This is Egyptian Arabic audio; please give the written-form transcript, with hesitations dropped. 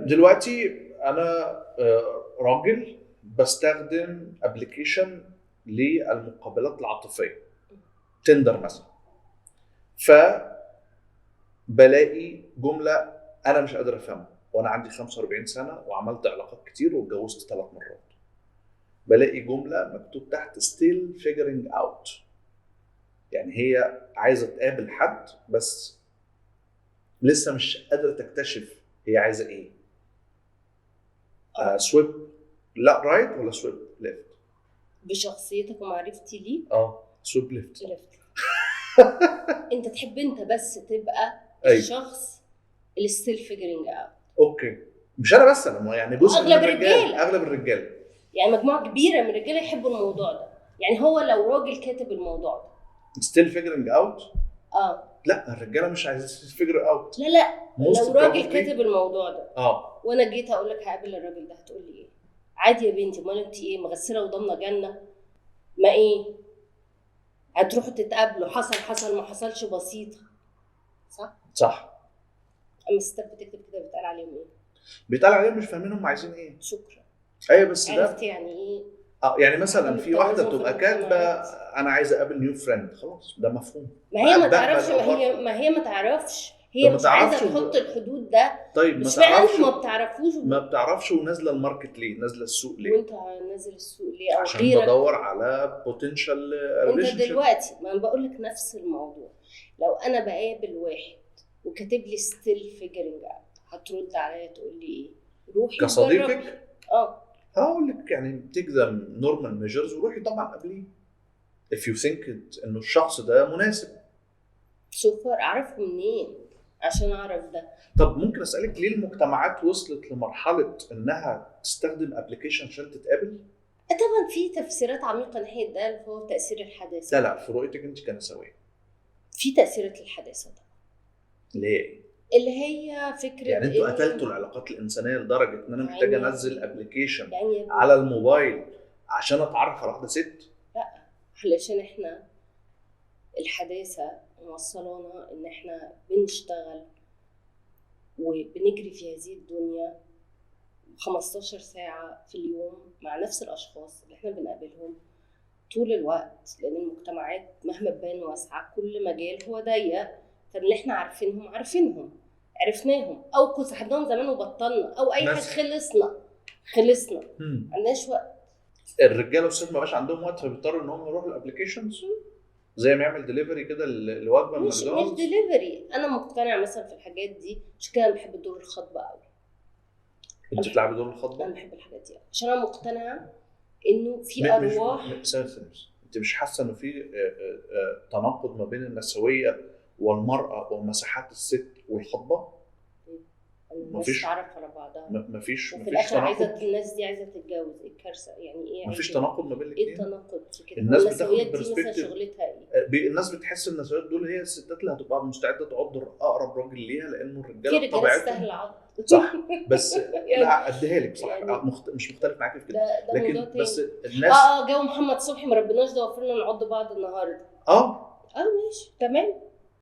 دلوقتي انا راجل بستخدم application للمقابلات العاطفيه، Tinder مثلا، ف بلاقي جملة انا مش قادر افهمها، وانا عندي 45 سنة وعملت علاقات كتير واتجوزت 3 مرات. بلاقي جملة مكتوب تحت still figuring out، يعني هي عايزه تقابل حد بس لسه مش قادرة تكتشف هي عايزه ايه. Swipe لا right ولا swipe left؟ بشخصيتك ومعرفتي ليك؟ اه، swipe left. left. انت تحب انت بس تبقى الشخص اللي still figuring out. okay، مش انا بس، انا يعني جزء من أغلب الرجال. الرجالة. اغلب الرجاله. يعني مجموعة كبيرة من الرجالة يحبوا الموضوع ده. يعني هو لو راجل كاتب الموضوع ده still figuring out؟ اه. لا، الرجالة مش عايزين figure out. لا لا، لو راجل كاتب الموضوع ده وانا جيت اقول لك هقابل الراجل ده، هتقول لي ايه؟ عادي يا بنتي، امال انت ايه، مغسله وضامنه جنه؟ ما ايه، هتروحوا تتقابلوا، حصل حصل، ما حصلش بسيطه، صح؟ صح. اما الستات بتكتب كده بيتقال عليهم ايه؟ بيتقال عليهم مش فاهمين هم عايزين ايه. شكرا. ايوه، بس ده عرفت يعني ايه؟ اه، يعني مثلا عدم في واحدة التوازن في بتبقى كاتبه المجتمعات. انا عايزه اقابل new friend، خلاص ده مفهوم. ما هي ما بقبل تعرفش، أو ما هي برفض. ما هي ما تعرفش. طب هي ما مش عايزه تعرفش تحط الحدود ده. طيب ما مش معنى تعرفش انتوا ما بتعرفوش. ما بتعرفش ونازلة ال market ليه؟ نازله السوق ليه؟ وانت نازل السوق ليه او عشان غيرك؟ بدور على potential. انت دلوقتي، ما انا بقول لك نفس الموضوع، لو انا بقابل واحد وكاتب لي still figuring out، هترد عليا تقول لي ايه؟ روحي وجربي. كصديقك؟ اه. هقول لك يعني take the normal measures وروحي طبعا قبليه if you think انه الشخص ده مناسب. so far اعرفه منين عشان اعرف ده؟ طب ممكن اسالك ليه المجتمعات وصلت لمرحلة انها تستخدم application عشان تتقابل؟ طبعا في تفسيرات عميقة ناحية ده، اللي هو تاثير الحداثه. لا لا، في رؤيتك انت كنسويه. في تاثيرات الحداثة طبعا. اللي هي ايه؟ اللي هي فكرة يعني انتوا قتلتوا العلاقات الانسانية لدرجة ان انا محتاج انزل application يعني على الموبايل عشان اتعرف على واحدة ست؟ علشان احنا الحداثة موصلانا ان احنا بنشتغل وبنجري في هذه الدنيا 15 ساعة في اليوم مع نفس الأشخاص اللي احنا بنقابلهم طول الوقت، لأن المجتمعات مهما تبان واسعة كل مجال هو ضيق، فاللي احنا عارفينهم عارفينهم، عرفناهم أو كنا صاحبناهم زمان وبطلنا أو أي حاجة. خلصنا خلصنا. ما عندناش وقت. الرجالة والست ما بقاش عندهم وقت، فبيضطروا ان هم يروحوا ال applications زي ما يعمل ديليفري كده لوجبه من مش ماكدونالدز. ديليفري. انا مقتنعة مثلا في الحاجات دي، عشان كده انا بحب دور الخطبة قوي. انت بتلعبي دور الخطبة؟ انا بحب الحاجات دي عشان انا مقتنعة انه في مش ارواح. ثانية ثانية بس. انت مش حاسه انه في تناقض ما بين النسوية والمراة ومساحات الست والخطبه؟ الناس مفيش. تتعرف على بعضها. مفيش وفي مفيش الاخر عايزه تناقض. الناس دي عايزه تتجوز، ايه الكارثة يعني؟ ايه مفيش تناقض ما بين ايه الاثنين؟ التناقض في كده؟ الناس النسويات بتاخد دي مثلا perspective. شغلتها ايه؟ الناس بتحس ان النسويات دول هي الستات اللي هتبقى مستعدة تعض اقرب راجل ليها، لانه في الرجالة رجاله بطبيعتهم تستاهل العض. صح، بس يعني لا، اديها لك صح. يعني مش مختلف معاك في كده. ده موضوع لكن تاني. بس الناس اه، جو محمد صبحي، ما ربناش ضوافرنا نعض بعض النهارده. اه. اه، ماشي، تمام.